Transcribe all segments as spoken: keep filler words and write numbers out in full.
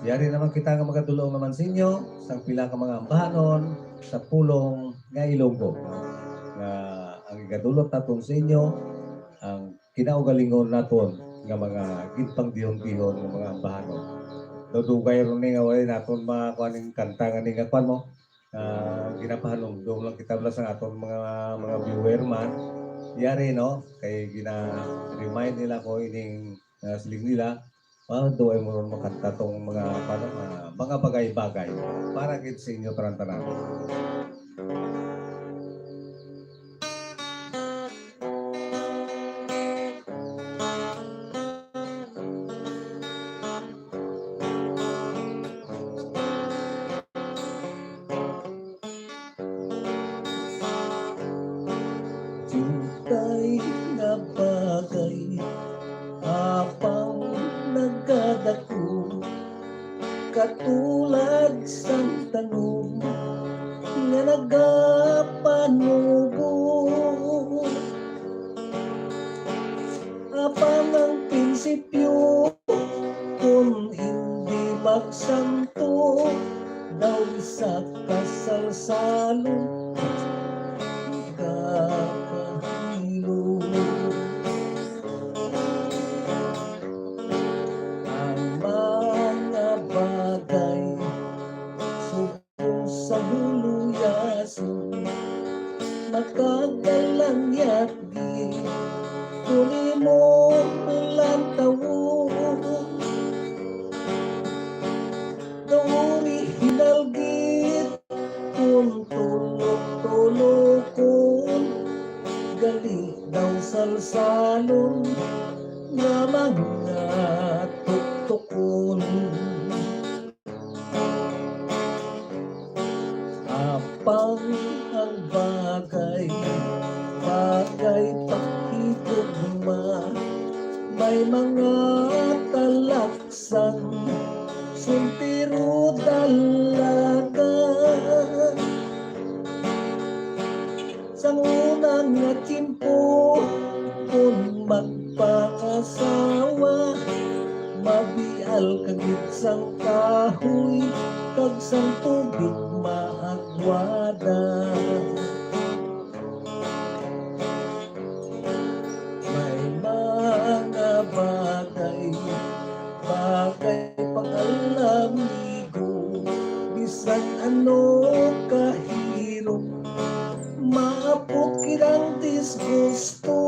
Yari naman kita nga magadulong naman sa inyo sang pila ka mga ambahanon sa pulong nga Ilonggo, no? Nga ang igadulot naton sa inyo, ang kinaugalingon naton nga mga ginpangdihon-dihon nga mga ambahanon. Daw dugay ron ni nga wala naton makuha ning kanta nga ni nga kuan mo, ah, ginapahanumdom lang kita bala sa aton mga, mga viewer man. Yari, no? Kay gina-remind nila ko ining, ah, siling nila, "Ah, duay mo ron makanta tong mga, ano, ah, mga bagay-bagay." Para gid sa inyo tanan-tanan. Diutay nga bagay, apang nagadako, katulad sang tanom nga nagapanubo. Apang ang prinsipyo, kon hindi magsanto, daw isa ka salsalon, kakahilo. Ang mga bagay subong sa huluyaso, makagalangyat gid kon imo lantawon. Daw orihinal gid kon tulok-tulokon, gali daw salsalon nga mga tuktukon. Apang ang bagay, bagay paghigugma, may mga talak sang soltero dalaga. Sang una nga tiyempo, kon magpangasawa, mabial ka gid sang kahoy, kag sang tubig maagwada. May mga bagay, bagay pag-alamigo, bisan ano kahirop, maabot gid ang disgusto.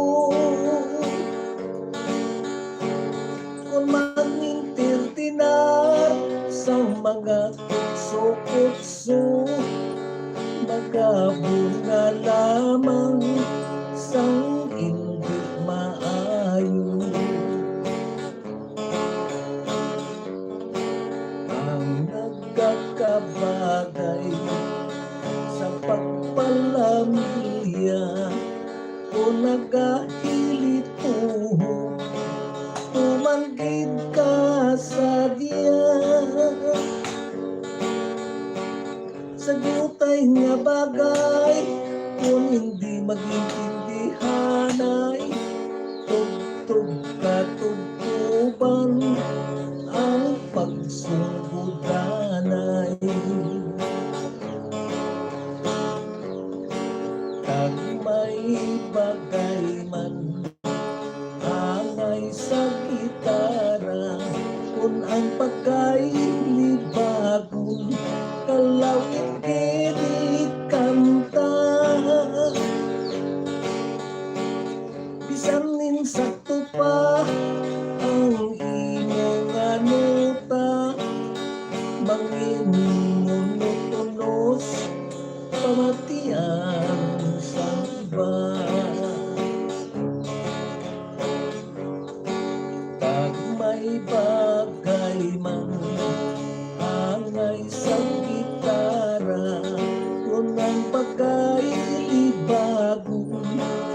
Kon mag-entertainar sa mga kutso-kutso, magabunga lamang sang indi maayo. Ang nagakabagay sa pagpalamya, kon nagahilituhok, tuman gid ka sa diya. Sa diutay nga bagay, kon hindi mag-intindihanay, tubtob ka tubtoban ang pagsunggudanay. Kag may bagay man angay sa gitara, kon ang pagkay libagon, kalawit gid ikanta. Bisan insakto pa ang imo nga nota, mangin monotonos pamatian sang iba. Kag may bagay man angay sa gitara, kon ang pagkay libagon,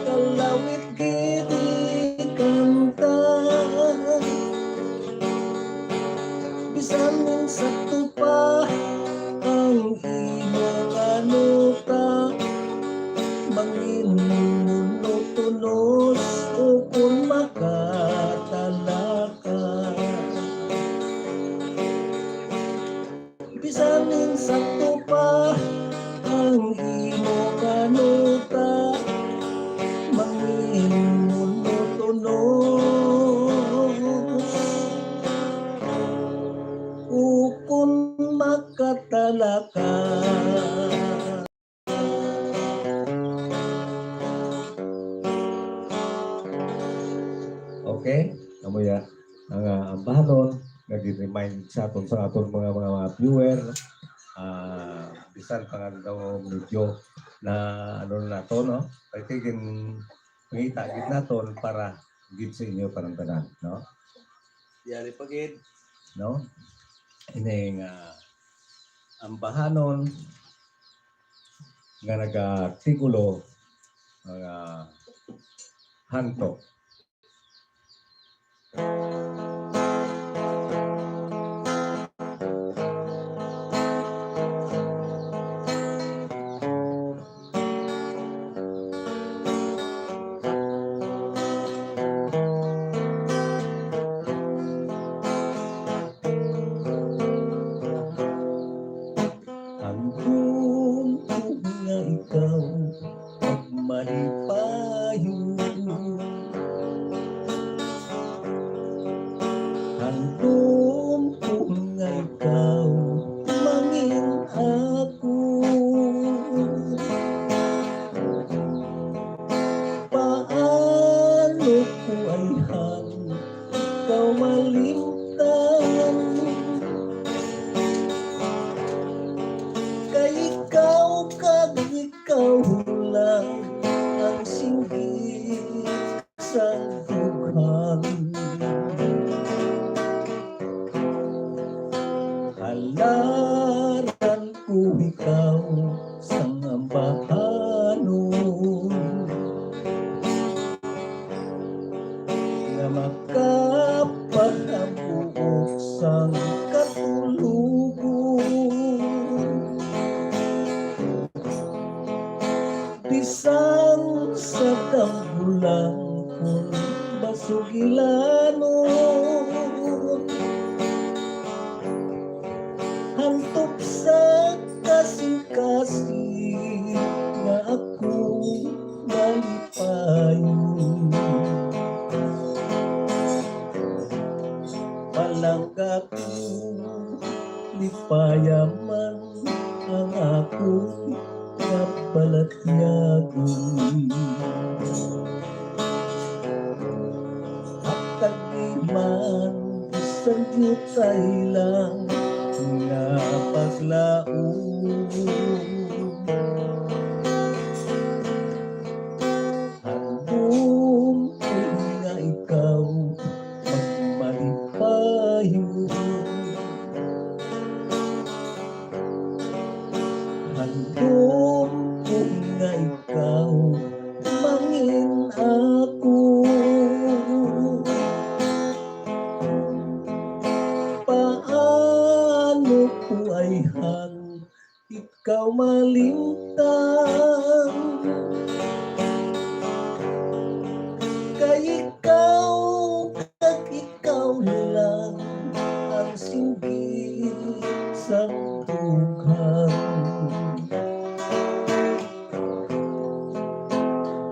kalawit gid ikanta. Bisan insakto pa ang imo nga nota, mangin monotonos o kon makatalaka. Bisan ning sakto pa ang imo kanuta, mangin monotonos. Ukon makatala ka. Okay? Amo ya ang, ah, ambahanon nga gi-remind sa aton, sa aton mga, mga, mga viewer, ah, bisan pa nga daw medyo na, ano na to, no? Kay gin-, pangita gid naton para gid sa inyo panamtanan, no? Yari pa gid. No? Ining, ah, ambahanon nga nagatigulo, mga hanto. Ang bungkog nga ikaw malipayon. Handom ko nga ikaw mangin ako. Paano ko ayhan ikaw malimtan? Kay ikaw kag ikaw lang ang singgit sang dughan. Halaran ko ikaw sang ambahanon, nga makapahamuok sang katulogon. Bisan sa damgo lang kon masugilanon, hantop sa kasing-kasing nga ako malipayon. Palangga ko, lipaya man ang akon nga balatyagon. Hatag man bisan diutay lang nga paglaom. Handom ko nga ikaw magmalipayon. Handom ko nga ikaw mangin ako. Paano ko ayhan ikaw malimtan? Kay ikaw kag ikaw lang ang singgit sang dughan.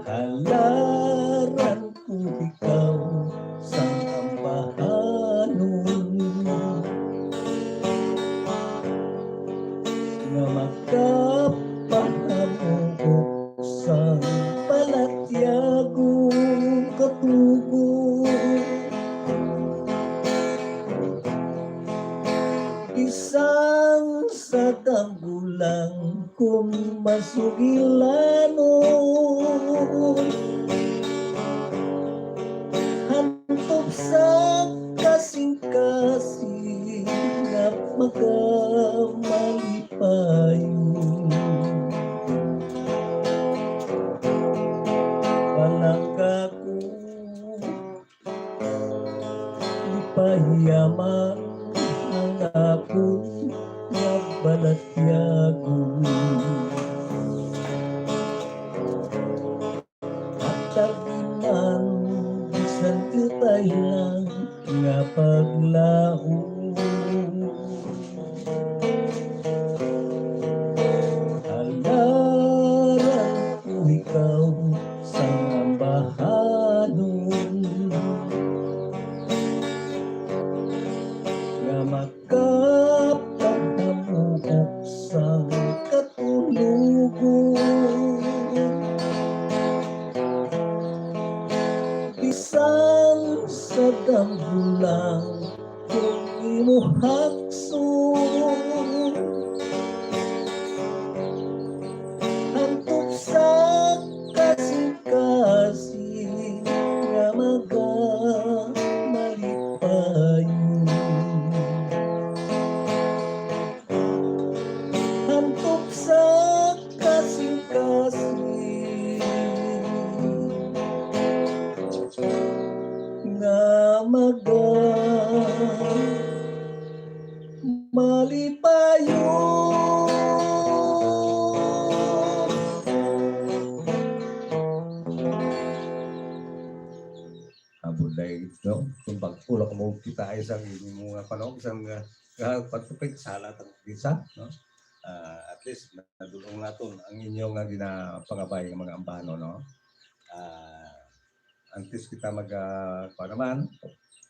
Halaran ko ikaw sang ambahanon, nga makapahamuok sang balatyagon katugon. Bisan sa damgo lang kon masugilanon, hantop sa kasing-kasing nga makamalipayon. Palangga ko, ipahiya man ang akon nga balatyagon. Hatagi man bisan diutay lang nga paglaom. Malipayon. Abot na ito. Kung pag-ulak mo, kita ay isang mga panahon, isang, ah, ah, pagtupig, sala, tag-, isa, no? Ah, at least, nadulong naton ang inyo nga ginapangabay nga mga ambano, no? Ah, antes kita mag, ah, kuwan naman,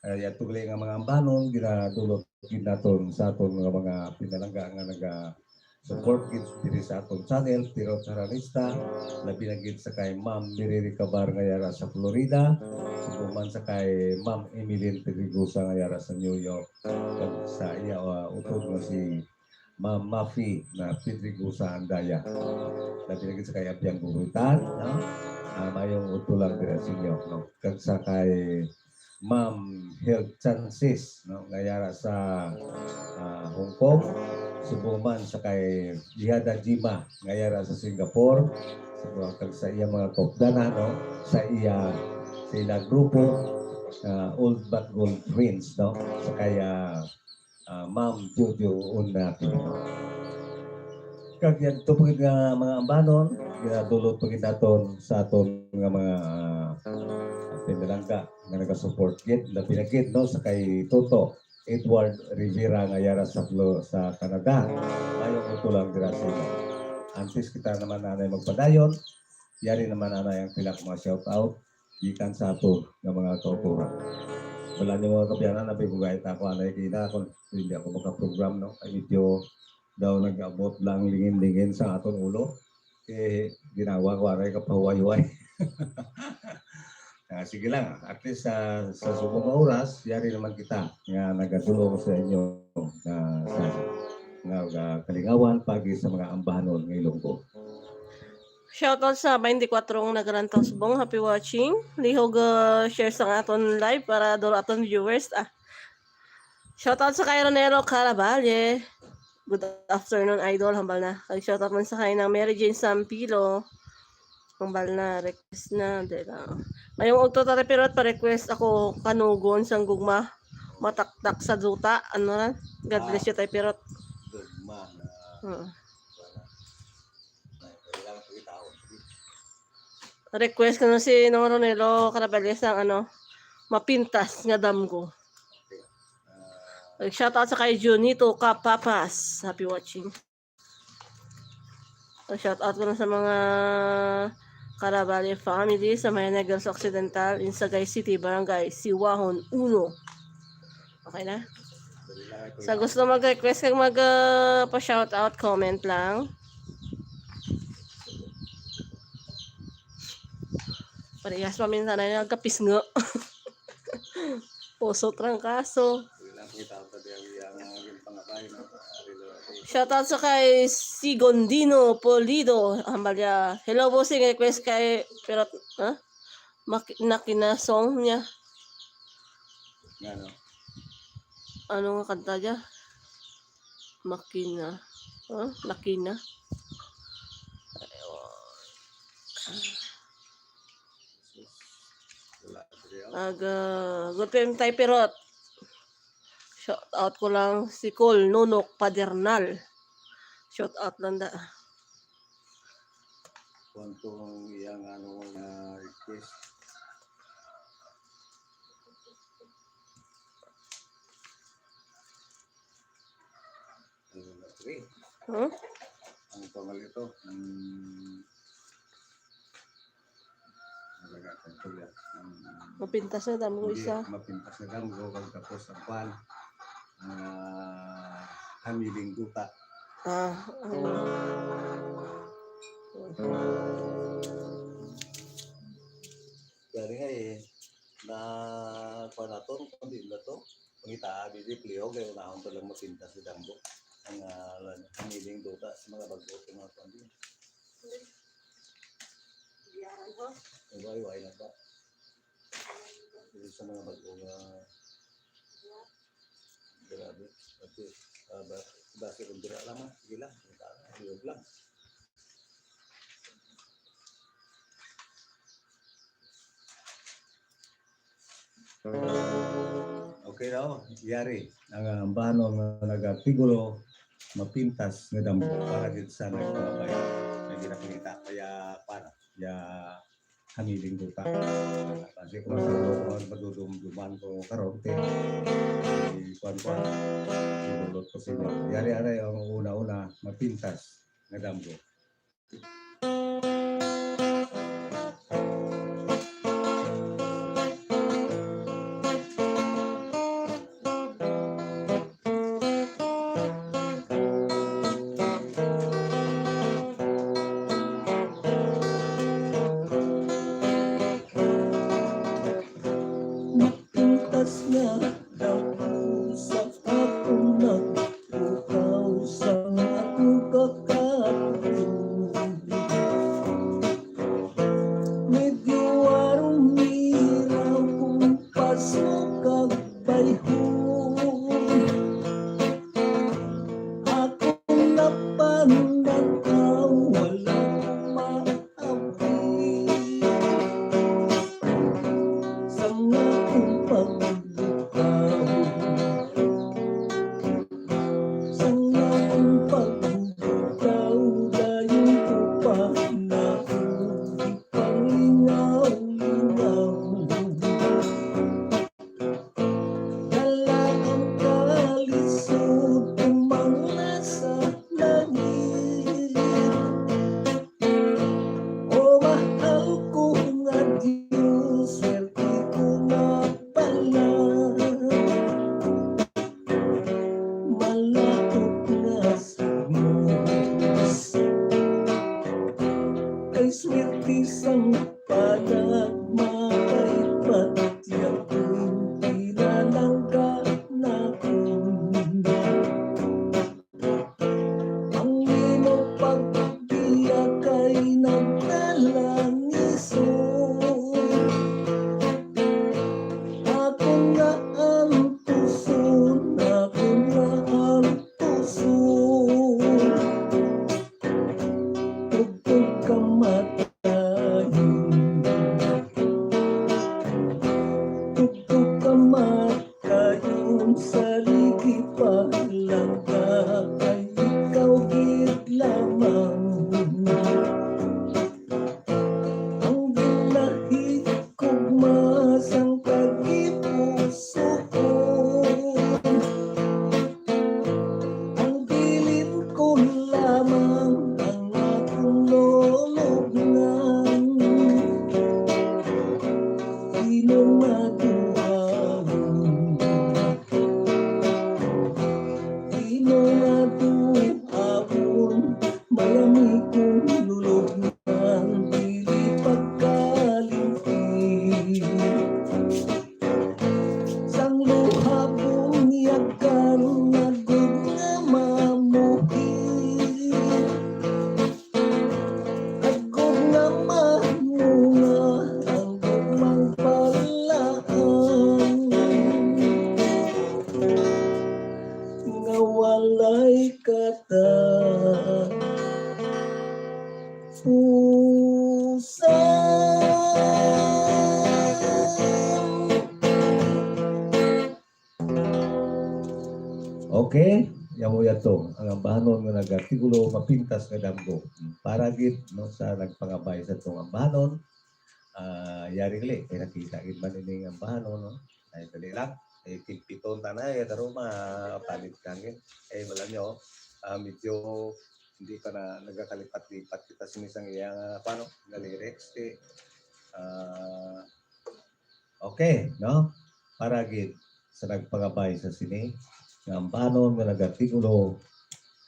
ah, yadto gali nga mga ambanon, ginadulot gid naton sa aton nga mga pinalangga nga naga-support gid diri sa aton channel, Tirot Saranista, labi na gid sa kay Ma'am Mary Ricabar nga yara sa Florida, subo man sa kay Ma'am Emeline Pedregosa nga yara sa New York, kag sa iya, ah, utod nga si Ma'am Mafi na Pedregosa Andaya. Labi na gid sa kay Abiang Guguitan, no? Ah, mayong udto lang dira sa inyo, no? Kag sa kay Ma'am Health Chances, no? Nga yara sa, ah, Hong Kong. Subo man sa kay Ihada Jima, nga yara sa Singapore. Subo kag sa iya mga kaupdanan, no? Sa iya, sa ila grupo, ah, Old But Gold Twins, no? Sa kay, ah, ah, Ma'am Jojo Unati. Kag yadto pa gid nga mga ambanon, ginadulot pa gid naton sa aton nga mga, ah, pinalangga nga nagasupport gid, labi na gid, no, sa kay Toto Edward Rivera nga yara sa Flo-, sa Canada. Mayong udto lang dira sa inyo. Antes kita naman anay magpadayon, yari naman anay ang pila ka mga shout out gikan sa ato nga mga kauturan. Wala niyo mga kapianan, nabi ko gayat ako, anay kina, kung hindi ako makaprogram, no? Ay, medyo daw nag-abot lang lingin-lingin sa aton ulo. Eh, ginawa ko, aray ka pahuway-huway. Ah, sige lang, at least, ah, sa subong nga oras, yari naman kita nga nagadulong sa inyo, ah, sa, nga, ah, kalingawan, pagi sa mga ambahanon nga Ilonggo. Shoutout sa twenty-four nga nagalantaw subong. Happy watching. Lihog, ah, share sa aton live para duro aton viewers. Ah. Shoutout sa kay Ronero Caravalle. Good afternoon, idol. Hambal na. Kag shoutout man sa kay nang Mary Jane Sampilo. Hambal na, request na. Di lang. Ngayong ugto, Tay Pirot, pa-request ako kanugon sang gugma. Mataktak sa duta. Ano ran? God bless you, Tay Pirot. Gugma na. Oo. Wala. Request ko na si Nong Ronelo Carabales ng ano, mapintas nga damgo. Shout out sa kay Junito Kapapas. Happy watching. Shout out ko na sa mga Carabale family sa may Negros Occidental, in Sagay City, Barangay Siwahon uno. Okay na? Sa gusto mag-request kag mag, ah, pa-shout out, comment lang. Parehas pa minsan ay nagkapisngo. Puso trangkaso. Shout out sa kay Sigondino Polido. Hambal niya, "Hello, bossing. Request kay, pero, ha? Maki-, nakinasong niya." Nga, no? Ano nga kanta niya? Makina. Ha? Nakina. Wala, diri, oh. Aga, good P M Tay Pirot. Shout out ko lang si Col Nunok Padernal. Shout out lang da. Kung itong iyang, ano, na request. Ano na, pre? Huh? Ang pangalan ito, ang, talaga, ang kulya, ang, mapintas na damgo. Hindi, isa. Mapintas na damgo, kag tapos ang kwan, ah, hamiling duta. Ah, ano? Gani nga eh, na, kwan naton, kundi na to. Pangitaa, dili, pliho, kay unahon to lang mapintas si damgo. Ang, ah, lan-, ang iling duta sa mga bag-o, sa mga kuwan din. Iyahan ko. Iway-way na ba? Dili sa mga bag-o nga, grabe. Kasi, ah, ba-, base kung dira lang, ah. Sige lang, pangitaa, lihog lang. Okay. Okay, no? Yari, ang, ah, ambahanon nga nagatigulo, mapintas nga damgo para gid sa nagpangabay. May ginapangita, kaya, para, ya, hamiling duta. Kasi kung sa mga madudumduman ko karon, te, si kuwan, kuwan, ibulot ko sa inyo. Yari, yari, ang una-una, mapintas nga damgo. Mapintas nga damgo sa akong nagtukaw, sa akong kakatulog. Medyo arong miraw kung pasok kag bayhon. Akong napandan-aw, wala ko maabli. Sang akong pagbukaw, sang akong pagbukaw, dayon ko pa nauli. Panglingaw-lingaw. Dala ang kalisod, tumangla sa langit. O mahal ko nga Dios, swerte ko nga pala. Malaut nga sugmos. Kay swerte sang palad, makaipat yagin, pinalangga nakon. Ang imo pagbiya kay nagdala ngison. Ako nga ang puson, ako nga ang puson. Tugtog kamatayon. Tugtog kamatayon, saligi pa lang ka, kay ikaw gid lamang. Ang ginahigugma sang pag-ipuso ko. Ang bilin ko lamang ang akong lulubngan. Di na maduaon. Di na maduaon. Mayami kong lulubngan, dili pagkalimti. Sang luha bunyagan, nagod nga mamuhi. Agod nga mamunga ang gugmang palaan. Nga walay katapusan. Okay, amo yato ang ambahanon nga nagatigulo, mapintas nga damgo. Para gid, no, sa nagpangabay sa atong ambahanon, ah, yari gali, kay nakita gid man ining ambahanon, no? Ay, dali lang. Eh, tigpiton ta na, eh, taro, mapalit lang, eh. Eh, wala nyo, ah, medyo hindi pa na nagakalipat-lipat kita sinisang iya nga, paano, nga lyrics, eh. Ah, okay, no? Para gid sa nagpangabay sa sini, nga ambahanon nga nagatigulo,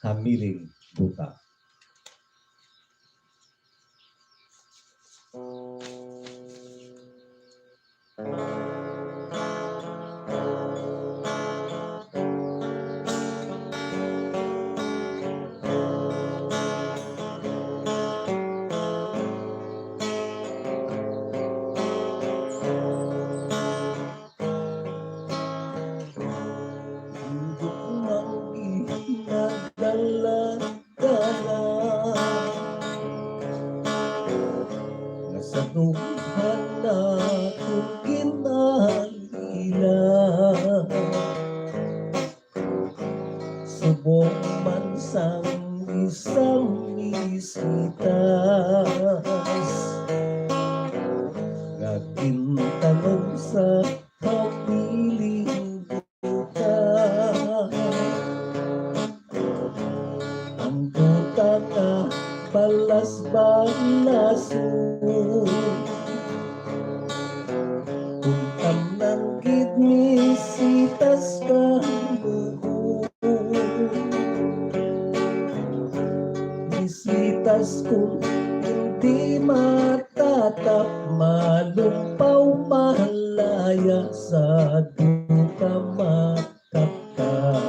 Hamiling Duta. Ang gugmang ginadala, dala man sang isang misitas nga gintanom sa habiling duta. Ang duta nga balas-balason, kung tanan gid misitas ka buhok. Misitas kung hindi matatap, malumpaw, malaya sa duta matapta.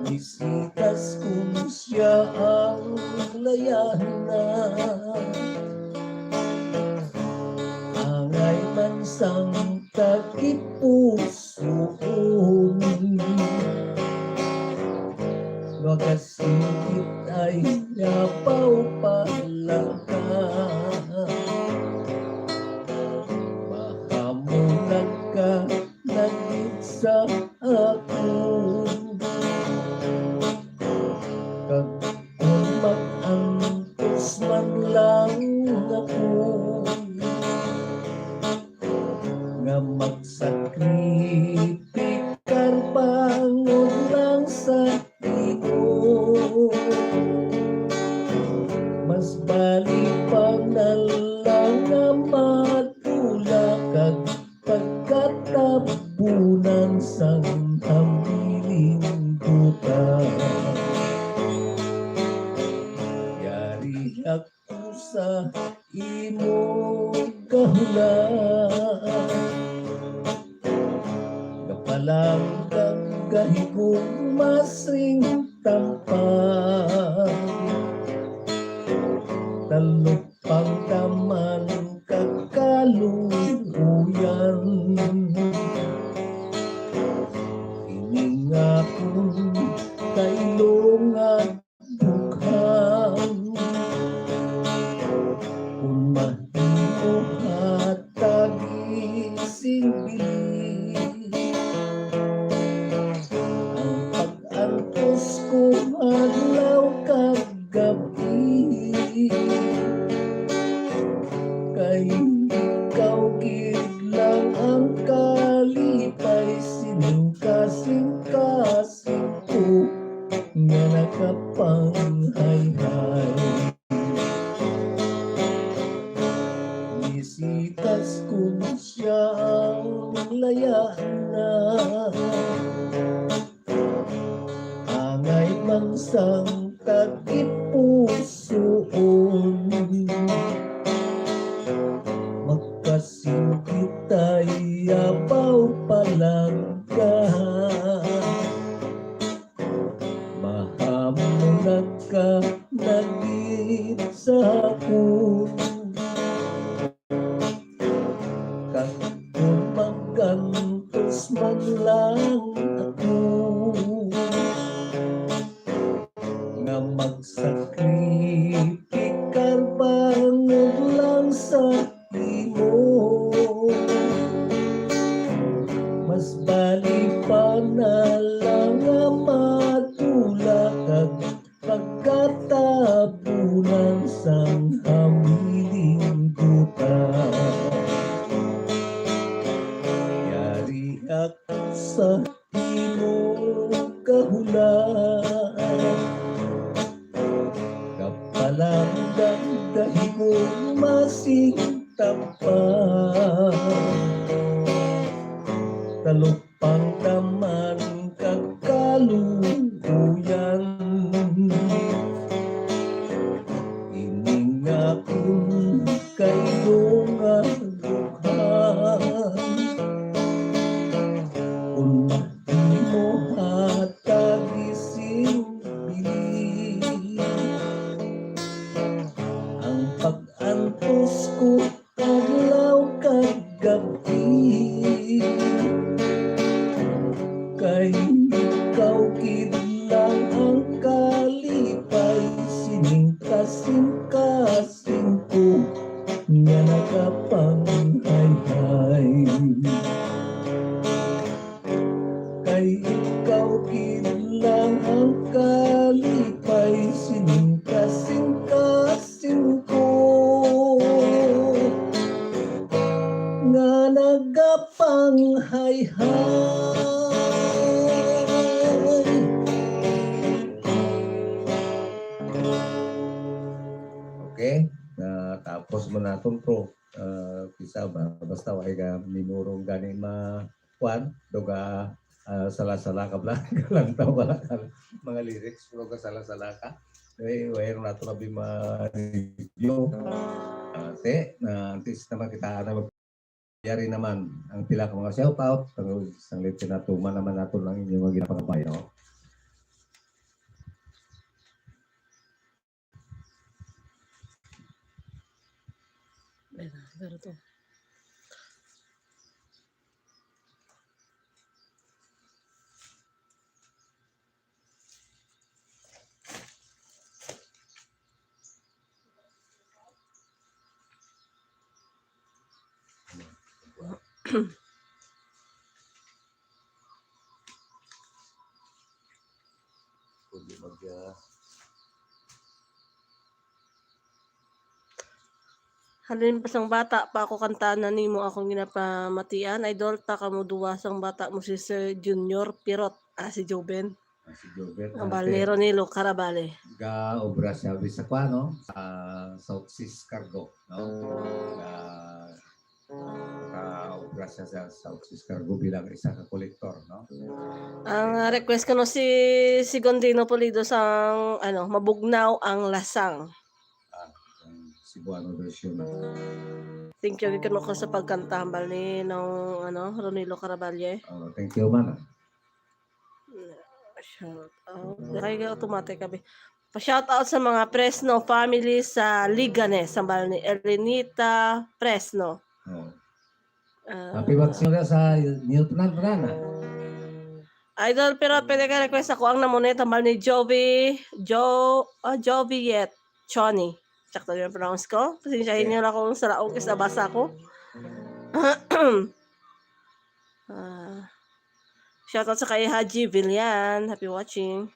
Misitas kung siya ang layana, angay man sang tagipusoon. Makasingkit ay yapaw pala ka, mahamulag ka na gid sa ako. Kag kon mag-antos man lang ako nga magsakripikar bangod lang sa imo, mas bali pa na lang nga matula kag pagkatabunan sang habiling duta. Yari ako sa imo kahulan, kapalanggang gahigugma sing tampag, talupang taman kag kaluoyan. Ining akon kailong nga dughan, kon mahimo hatagi sing bili, ang pag-antos ko adlaw kag gab-i, kay ikaw gid lang ang kalipay sining kasingkasing ko nga nakapangayhay. Misitas kon siya ang layana, angay man sang tagipusoon. Makasingkit ay yapaw palangga, mahamulag ka na gid sa akon. Kag kon mag-antos man lang ako nga magsakripikar bangod lang sa imo, mas bali pa na lang nga matula kag pagkatabunan sang habiling duta. Yari ako sa imo kahulan, kapalanggang gahigugma sing tampag, talupang taman kag kaluoyan. Ining akon kailong nga dughan, kon mahimo hatagi sing Gid lang ang kalipay, sining kasing-kasing ko nga nagapanghayhay. Okay, natapos mo naton, bro. Ah, kisa ba, basta wa ka minurong gani ma-, kuan, duga, ah, sala-sala ka bla-, ka lang taw, wala ka mga lyrics, pero ka sala-sala ka. Eh, wala nato labi ma-review. Ah, te, na, antes naman kita na mag-, yari naman ang pila ka mga shout out, ang isang late na tuman naman nato lang inyo nga ginapangabay, no? Pero to. Kundi mag, ah, Halin pa sang bata pa ako, kanta na nimo akong ginapamatian. Idol ta kamo duwa sang bata mo si Sir Junior Pirot, ah, si Joven. Ah, si Joven, ang ah, bal ni Ronilo Carabale. Ga-obra siya sa kwa, no? Sa South Seas Cargo, no? Ga-, ga-obra siya sa South Seas Cargo bilang isa ka kolektor, no? Ang, ah, request ko, no, si, si Gondino Pulido sang, ano, Mabugnaw ang Lasang. Ah, ang Cebuano version. Thank you, gid kuno ko sa pagkanta, hambal ni nong, ano, Ronilo Caraballe. Oh, thank you, man. Shout out. Kay automatic abi. Pa-shout out sa mga Fresno family sa Liganes, hambal ni Elenita Fresno. Oh. Ah. Happy Watch Night sa Newton, Rana. Idol, pero pwede ka request ako ang namunit, hambal ni Jovi, Jo-, ah, Joviet Choni. Sakto yung pronounce ko? Pasensyahin Okay. niyo na kung sa laog is nabasa ko. Ah, shout out sa kay Haji Villan. Happy watching.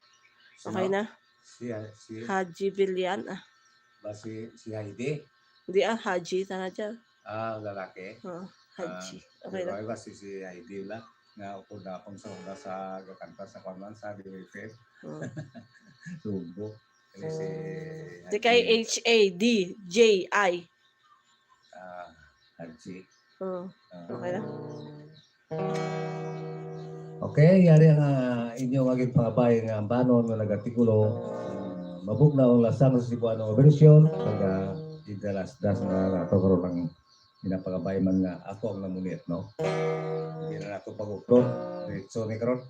Sino? Okay na. Si, si Haji Villan, ah. Ba si, si Heidi? Hindi, ah, Haji, tana dyan. Ah, lalaki? Oh, Haji. Ah, Okay di ba, na. Iba si, si Heidi la, nga ako dapang sa una sa gakanta sa kwan man, sa D W F M. Oh. Sugbo. Kani si Di kay Haji. H A D J I. Ah, Haji. Oh, Ah. Okay na. Okay, yari ang, ah, inyo nga ginpangabay nga ambanon nga nagatikulo, ah, Mabugnaw ang Lasang sa Cebuano nga bersyon, kag, ah, in the last dance na nato karon ang ginapangabay man nga Ako ang Namunit, no? Hindi na nato pag-upload. Diretso ni karon.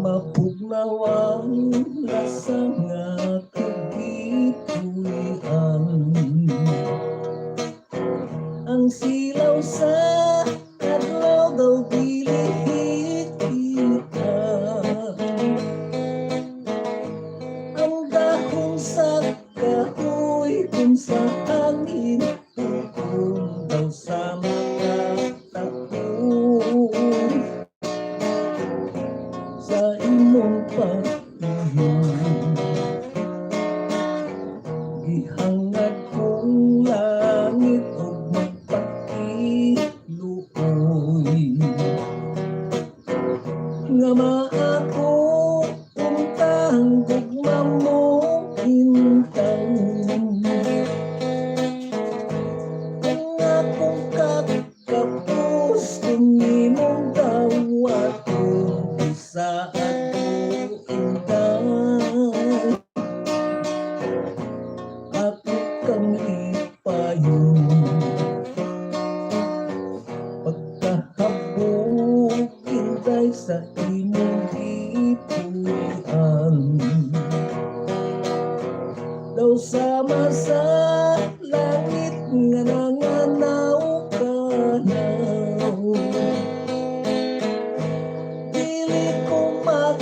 Mabugnaw ang lasang nga kagipuy-an. Ang silaw sa adlaw daw dili kita. Ang dahon sa kahoy kon sa hangin, tugon daw sa mga taon. Sa imong pagtuyo, gihangad kong langit ug magpakiluoy. Nga maako ang gugma mo, intawon. Ang akong kat-, Kapos kung imong dawat, kung sa ako intay, ako kang lipayon. Pagkahabog intay sa imong gipuy-an. Daw sama sa langit nga nanganaw-kanaw. Dili ko ma-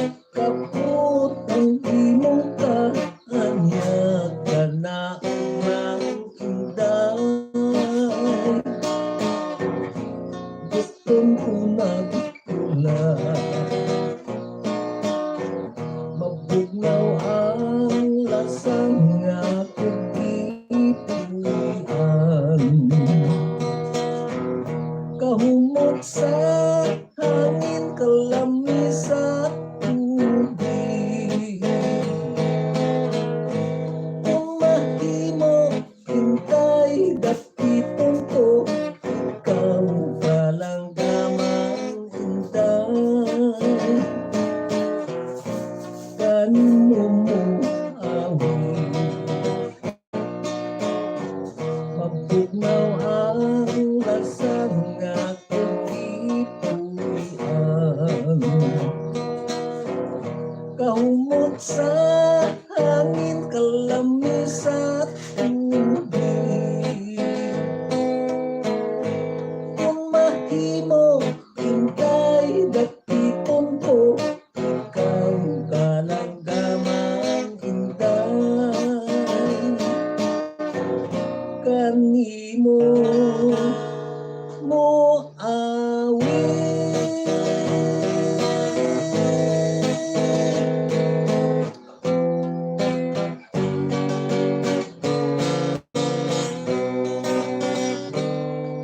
Kahumot sa hangin, kalami sa tubig. Kung mahimo, Inday, dapit ko, ikaw ka lang gamang Inday. Kanimo mo awit.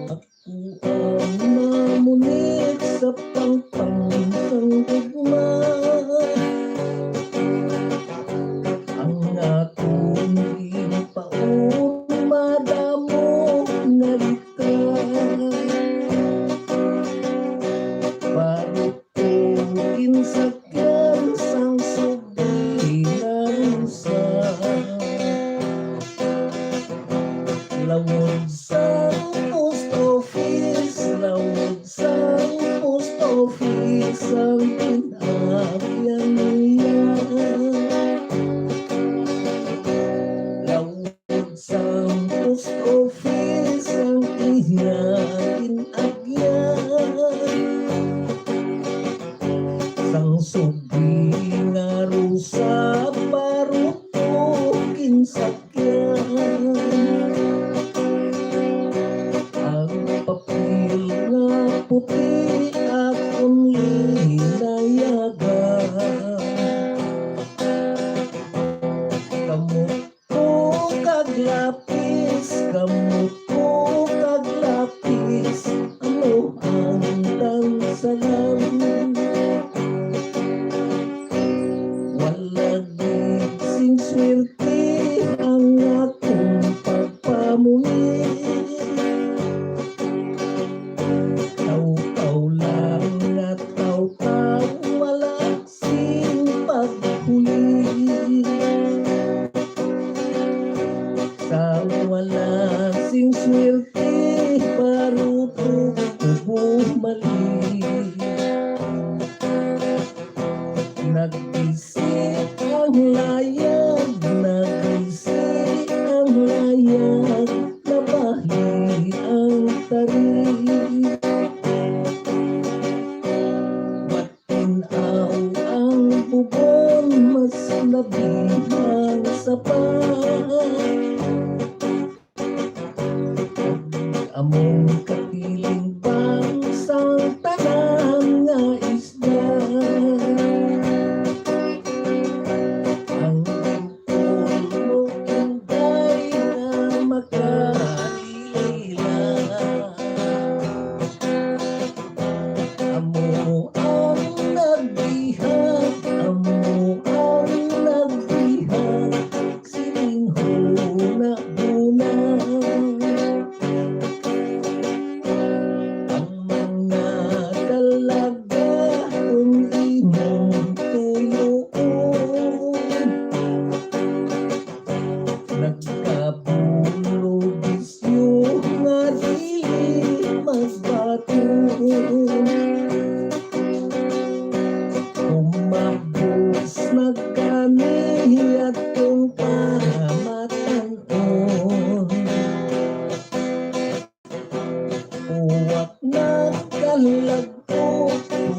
Ako ang mamunit sa pangpang sang gugma. Ang akong ginpaon madamo nga litra. Baruto ginsakyan sang subli nga rusa. Lawod sang post office, lawod sang post office ang pin-agyan niya. Lawod sang post office ang iya gin-agyan. Sang subli nga rusa, baruto ginsakyan. Ang papel nga puti akon linayagan. Kamot ko kag lapis, kamot ko kag lapis, amo ang tansalan. Wala gid sing swerte ang akong pagpamunit. Taw-taw lang nga taw-taw, wala sing paghuli. Sa wala sing swerte, baruto ko bumalik. Nagbisi ang layag, nagbisi ang layag, nabahi ang tarik. Tin-aw ang bubon, mas labi ang sapa. Among katiling bang sang tanan nga isda. Ang bangkol mo, Inday, nga makalila. Amo ang nagbihag, amo ang nagbihag, sining hunahuna. Ang mga dalaga kung imong tuyoon, nagkabulog bisyo nga dili magbaton. Umabos na kami atong pamatan-on. Uwak na kalagpo,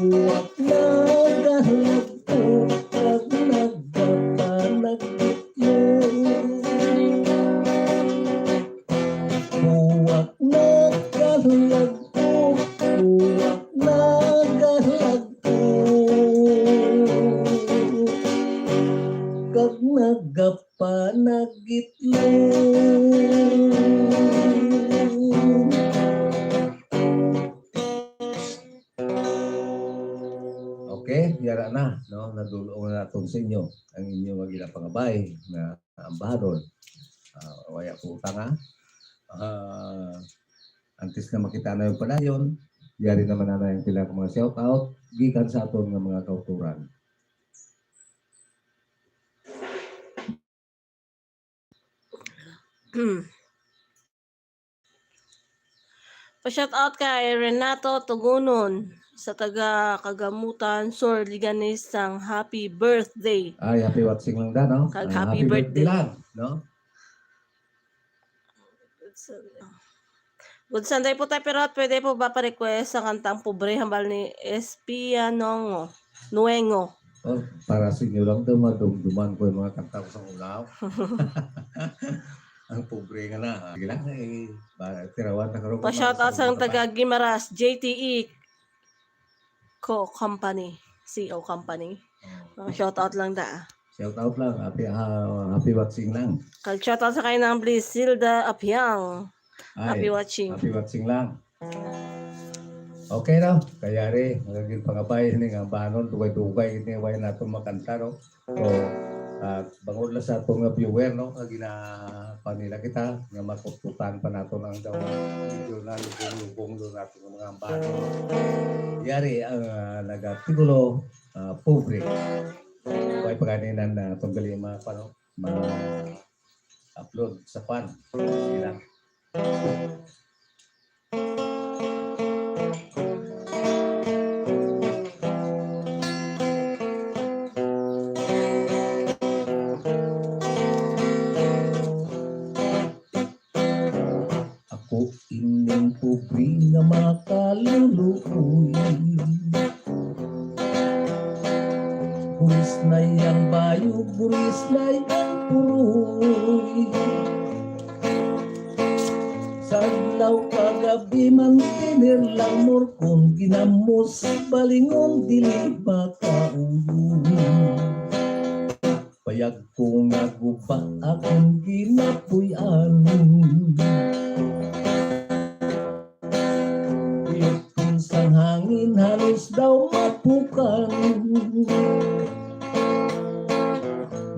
uwak na kalagpo, kag nagapanagitlo. Uwak na kalagpo, uwak na kalagpo, kag nagapanagitlo. Okay, yara na, no? Nadul-ong na naton sa inyo ang inyo nga ginapangabay nga ambahanon. Ah, waya ko utang, ha? Ah, antes nga makita na yung padayon, yari naman na yung pila ka mga shout out gikan sa aton nga mga kauturan. Pa-shout out kay Renato Tugunon. Sa taga Kagamutan, Sur Liganes, sang happy birthday. Ay, happy watching lang da, no? Kag Ah, happy birthday. Lang, no? Good Sunday po, Tay Pirot. Pwede po ba pa-request sa kantang Pobre Hambal ni Espianongo? Nuengo. Oh, para sa inyo lang daw, madumduman ko yung mga kanta ko sa ulaw. Ang pobre nga na. Ah. Sige lang, eh, ba, tirawan na karon. Pa-shoutout sa taga Guimaras, J T E Co Company, C O Company. Oh. Mga shoutout lang da. Shout out lang, happy, ah, happy watching lang. Kag shoutout sa kay nang Blisilda Apiang. Ay, Happy watching. Happy watching lang. Okay na, kayari, magaging pangabay ni nga banon, dugay-dugay ini way nato makanta, no? So, ah, bangod lang sa atong nga viewer, no, nga ginapanila kita, nga makutkutan pa nato ng daw, medyo na lubong-lubong doon nato ng mga banon. Yari ang, ah, nagatigulo, ah, pobre. Kaya pagkaninan na itong gali mga, ano, ma-upload sa pan. Sige lang. Ako ining pobre nga makaluluoy. Buris na yang bayog, buris na yang puroy. Sa adlaw kag gabi, mantener lang morkon, ginamos balingon, dili makauyon. Payag ko nga guba akong ginapuy-an. Uyot sang hangin halos daw mapukan.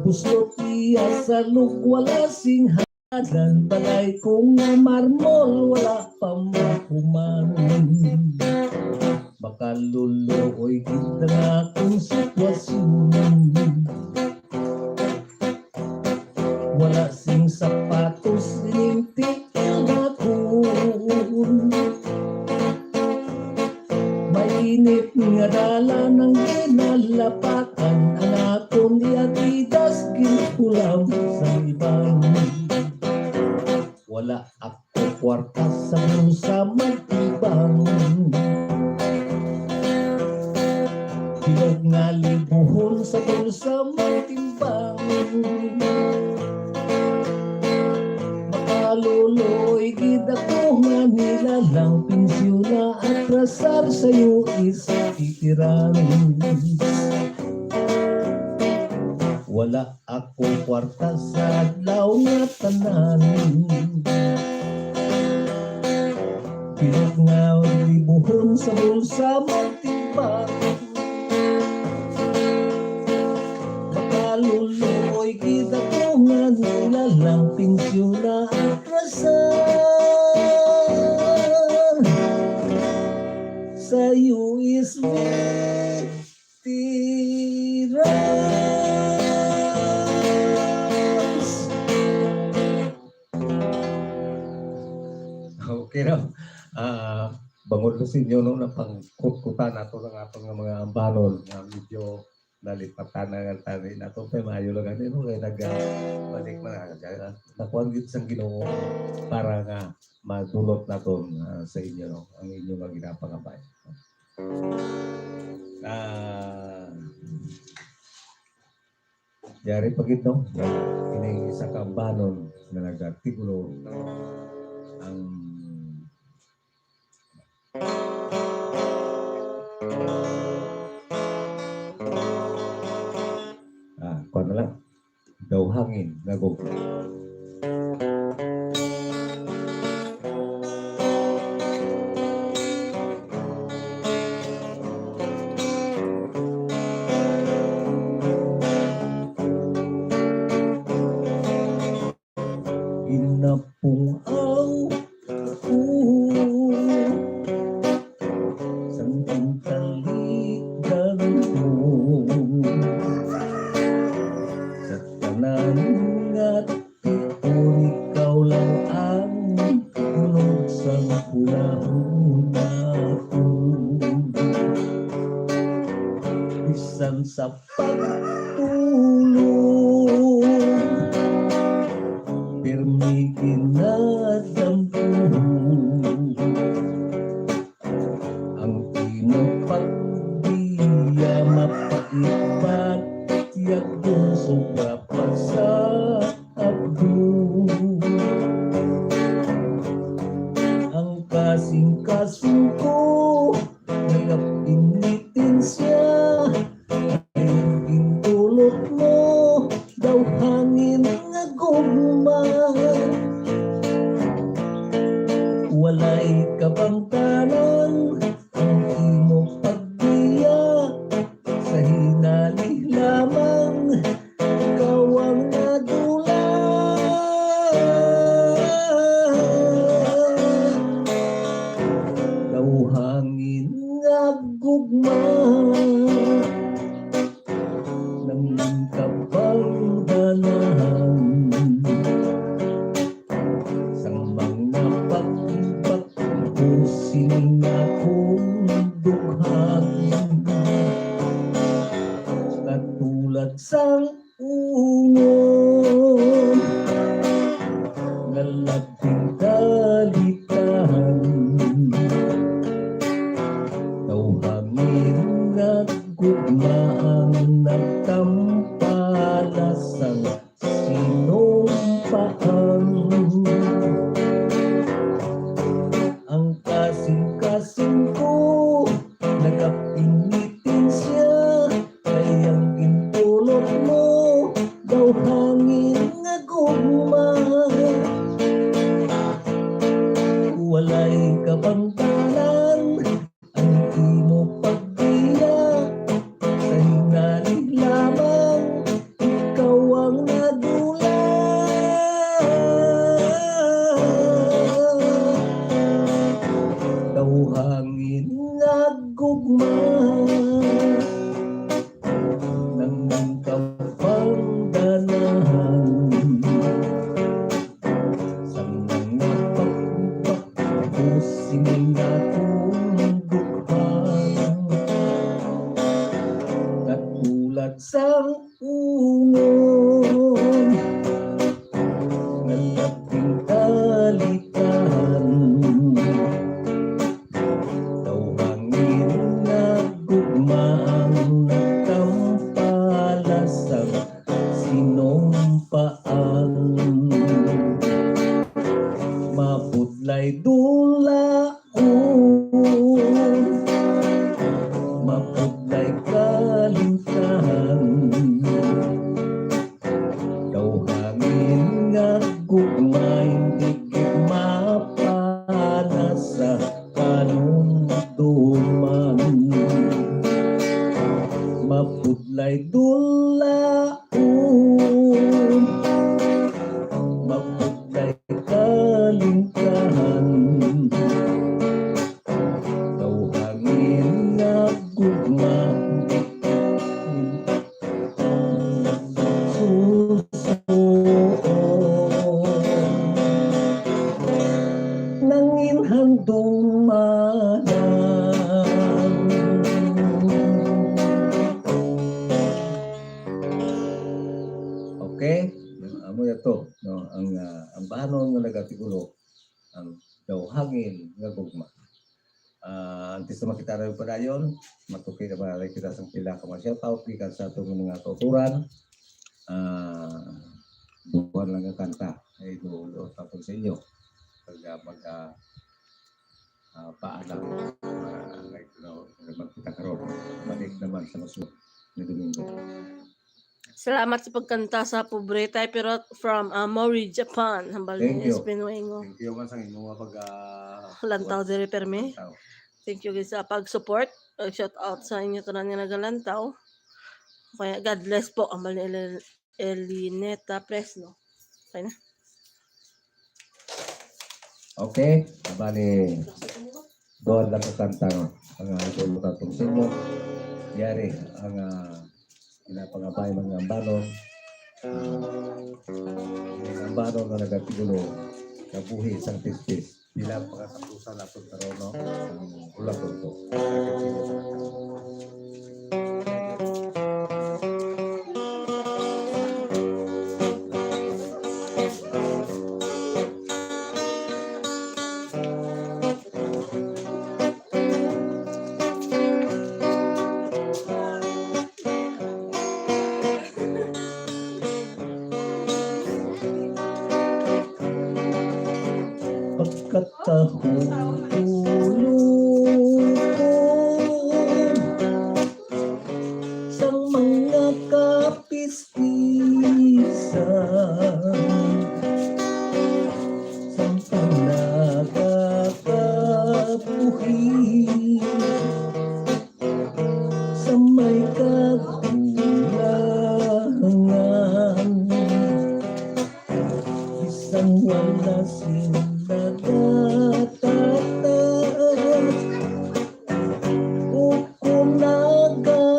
Buslot iya sa luk, wala sing hadan. Balay ko nga marmol, wala pa mahuman. Makaluluoy gid ang akong sitwasyon. Wala sing sapatos, ining tiil nakon. Mainit nga dala nang ginalapakan, ang akon Adidas ginkulam sa iban. Wala ako kwarta sa bulsa magtibang. Bilog nga libuhon sa bulsa magtimbang. Makaluluoy gid ako nga nilalang, pensyona atrasar sa U S veterans. Wala ako kwarta sa adlaw nga tanan. Bilog nga libuhon sa bulsa magtimbang. Makaluluoy gid ako nga nilalang, pensyona atrasar sa U S veterans. Okay, no? Ah, bangod ko sa inyo, no, napangkutkutan nato ang aton nga mga ambanon nga medyo nalipatan na nga tani nato, kay maayo lang ani, no, kay nag, ah, balik man, ah, nakuha gid sang Ginoo para nga madulot naton, ah, sa inyo, no, ang inyo nga ginapangabay. Ah, yari pa gid, no? Ini isa ka ambanon nga nagatigulo ang, ah, kuwan na lang. Daw hangin nga gugma. Ginapung-aw ako sang gintaligan ko sa tanan nga tulog, pirmi ginadamdom. Ang imong pagbiya mapait, batyag dun sobra pa sa abdon. Ang kasing-kasing ko, nagapinitensya, ang intulot mo, daw hangin nga gugma. Walay kabangdanan ang imo pagbiya, sa hinali lamang ikaw ang nadula. Daw hangin nga gugma, nangin kabangdanan. Sang mga pakpak ko sining akong dughan, katulad sang ungon nga labing kalitahan. Daw hangin nga gugma ang nagtampala sang sinumpaan. Ang kasing-kasing ko nagapinitensya, kay ang intulot mo daw hangin nga gugma. Walay kabangdanan ang imo pagbiya, sa hinali lamang ikaw ang nadula. Daw hangin nga gugma, nangin kabangdanan. Sang mga pakpak ko sining akong dughan, katulad sang ungon nga labing kalitahan. Daw hangin nga gugma ang nagtampala sa sinumpaan. Mapudlay dulaon, mapudlay kalingkahan. Daw hangin nga gugma, hindi gid mapana sa panumduman. Mapudlay dulaon, mapudlay kalingkahan. Daw hangin nga gugma, susuon, nangin handumanan. Okay? Amo na to, no? Ang, ah, ang bahanon nga nag-artikulo, ang daw hangin nga gugma. Ah, antes na makita na yung padayon, matuki na malay kita sa pila ka mga shoutout gikan sa atong mga kauturan. Ah, duha lang ang kanta ay dulo tapos sa inyo. Pag, ah, pag, ah, ah, paalam. Ah, like, no, naman kita karon. Balik naman sa masunod na Domingo. Salamat sa pagkanta sa Pobre Tayo Pirot from, ah, Mori, Japan. Hambal Thank ni you. Espinoengo. Thank you man sa inyong mga pag, ah, Lantaw buwan. Diri permi. Lantaw. Thank you guys sa pag-support. Uh, shout out sa inyo tanan nga nagalantaw. Kaya God bless po, hambal ni El-, Elineta Fresno. Okay na. Okay, bali, duha lang ka kanta, no? Ang, ah, idol ko katong sino. Yari, ang, ah, pinapangabay mga ambanon. Ah, mga ambanon nga nagatulo, kabuhi sang tispis. Bilang pagkatapusan nato karon, no? Ang ulagon ko. Sakit sila sa akin. na sing nagatatas, o kon nagaatipan,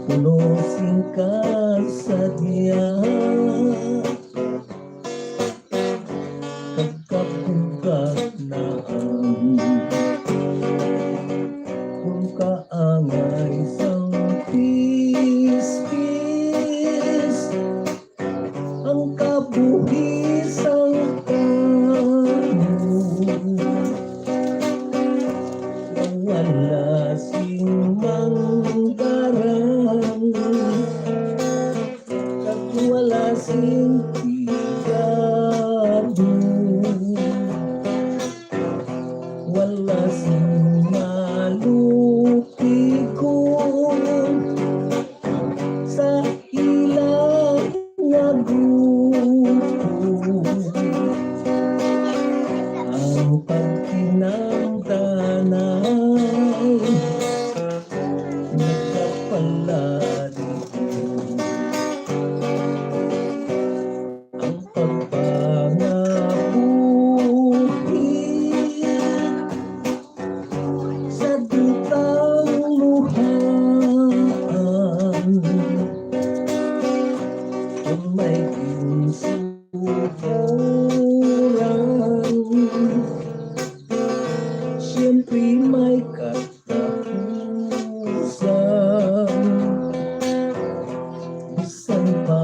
puno sing kasadya, kag kabuganan. Kon kaangay sang pispis, ang kabuhi sang tawo, wala sing manggarang, kag wala sing pigado, wala sing malupigon sa ila nga grupo. Ang pagkinamtanay nagkapalayo, ang pagpangabuhi sa dutang luhaan. Kon may ginsuguran, siyempre may katapusan. Bisan pa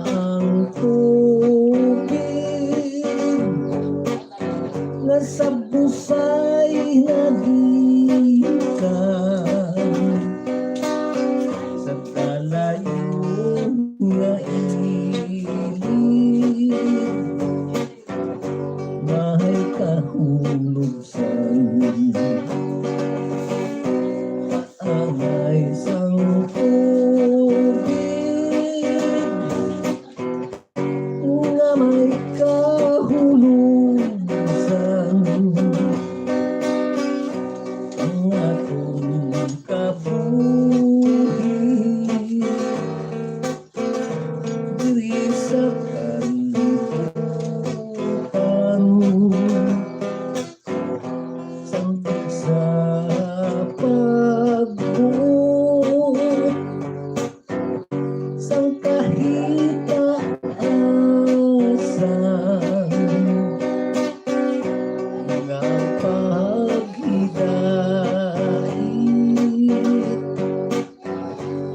ang tubig nga sa busay nagikan, sa kalayo nga ilid, may kahulog sang angay sang tubig nga may kahulugan ang aton kabuhi diri sa kalibutan. Sambit sa pagbuo sang kahitaasan nga paghidait,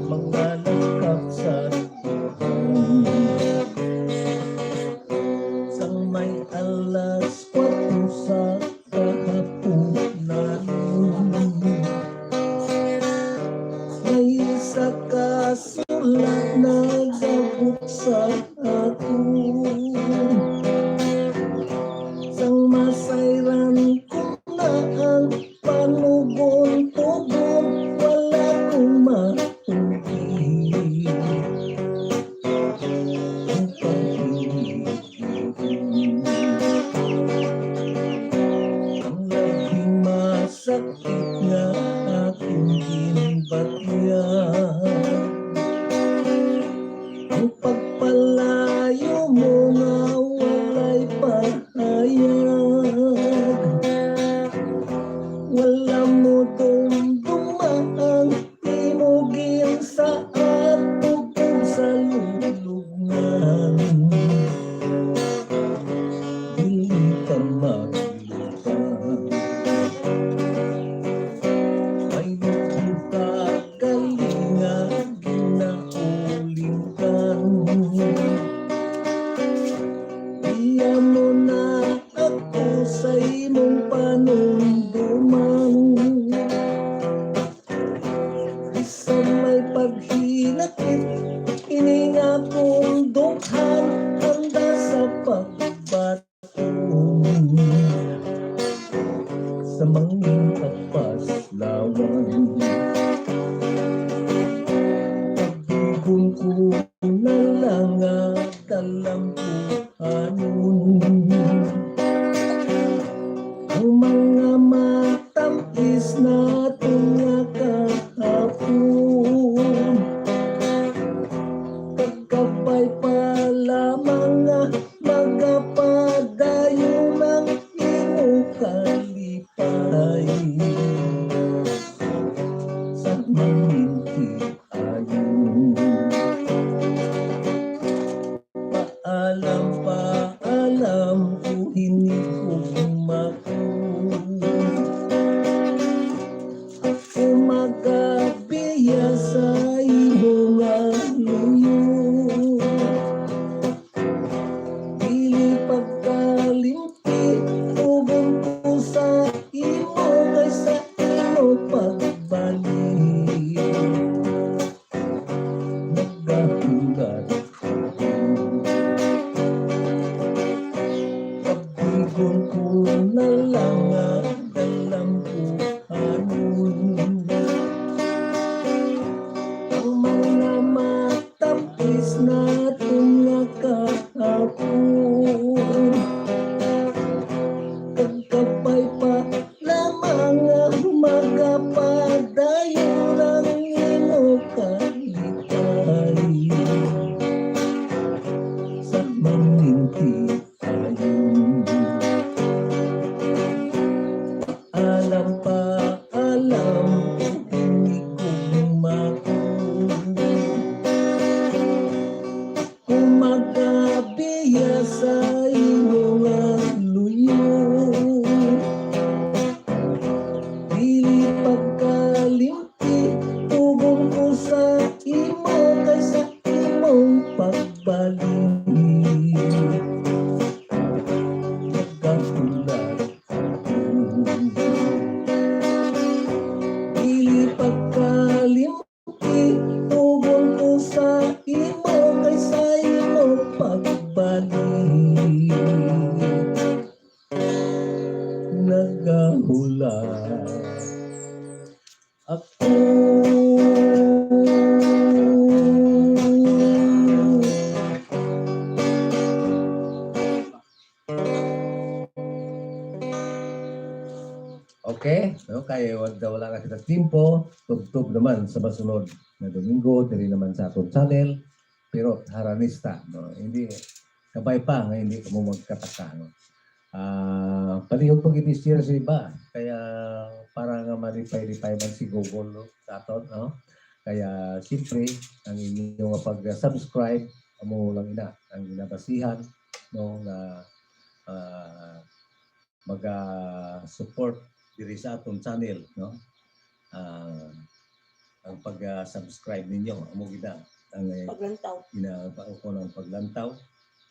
mga lakap sa dugang. Sang may alas kuwatro sa kahapunan, may isa ka sulat nagabuksa ako. Sang masayran ko na ang panugon-tugon, wala ko maupod. Ang pag-ibig, ang labing masakit nga akong ginbatian. Ang pagpalayo mo nga walay pahayag, wala mo dumduma ang imo ginsaad, tubtob sa lulubngan. Dili ka maglutang. May nagbuka galing nga ginaulitan. Iya mo na ako sa imong panumduman. Bisan may paghinakit, ini nga akong dughan, handa sa pagbaton, sa mangin kapaslawan. Pagdugon ko na lang nga kalampuhanon. Ang mga matamis naton nga kahapon, kag naton nga kahapon. Kag kabay pa lamang nga magapadayon ang imo kalipay sa maninti ayon. Alam pa, alam, hindi ko mao kung makabiya sa imo nga luyo. Dili pagkalimti, tugon ko sa imo kay sa imong pagbalik. Nagkahulat ako. Dili pagkalimti, tugon ko sa imo kay sa imo pagbalik. Nagahulat ako. Okay, no? Kay wala, wala na kita timpo, tubtob naman sa masunod nga Domingo, diri naman sa aton channel. Pero haranista, no? Hindi, kabay pa nga hindi kamo magkataka, no? Ah, palihog pag i-share sa iba, kaya para nga malipay-lipay man si Google, no? Sa aton, no? Kaya, siyempre, ang inyo nga pag-subscribe, amo lang ina, ang ginabasihan, no, nga, ah, maga-support diri sa aton channel, no? Ah, ang pag-subscribe ninyo, amo gid na ang, eh, Paglantaw. Gina-, pa-, ko ng paglantaw,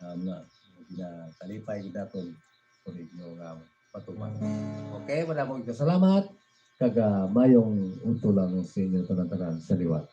um, na ginakalipay gid naton kung inyo nga patuman. Okay, madamo gid salamat, kag, ah, mayong udto lang sa inyo tanan-tanan sa liwat.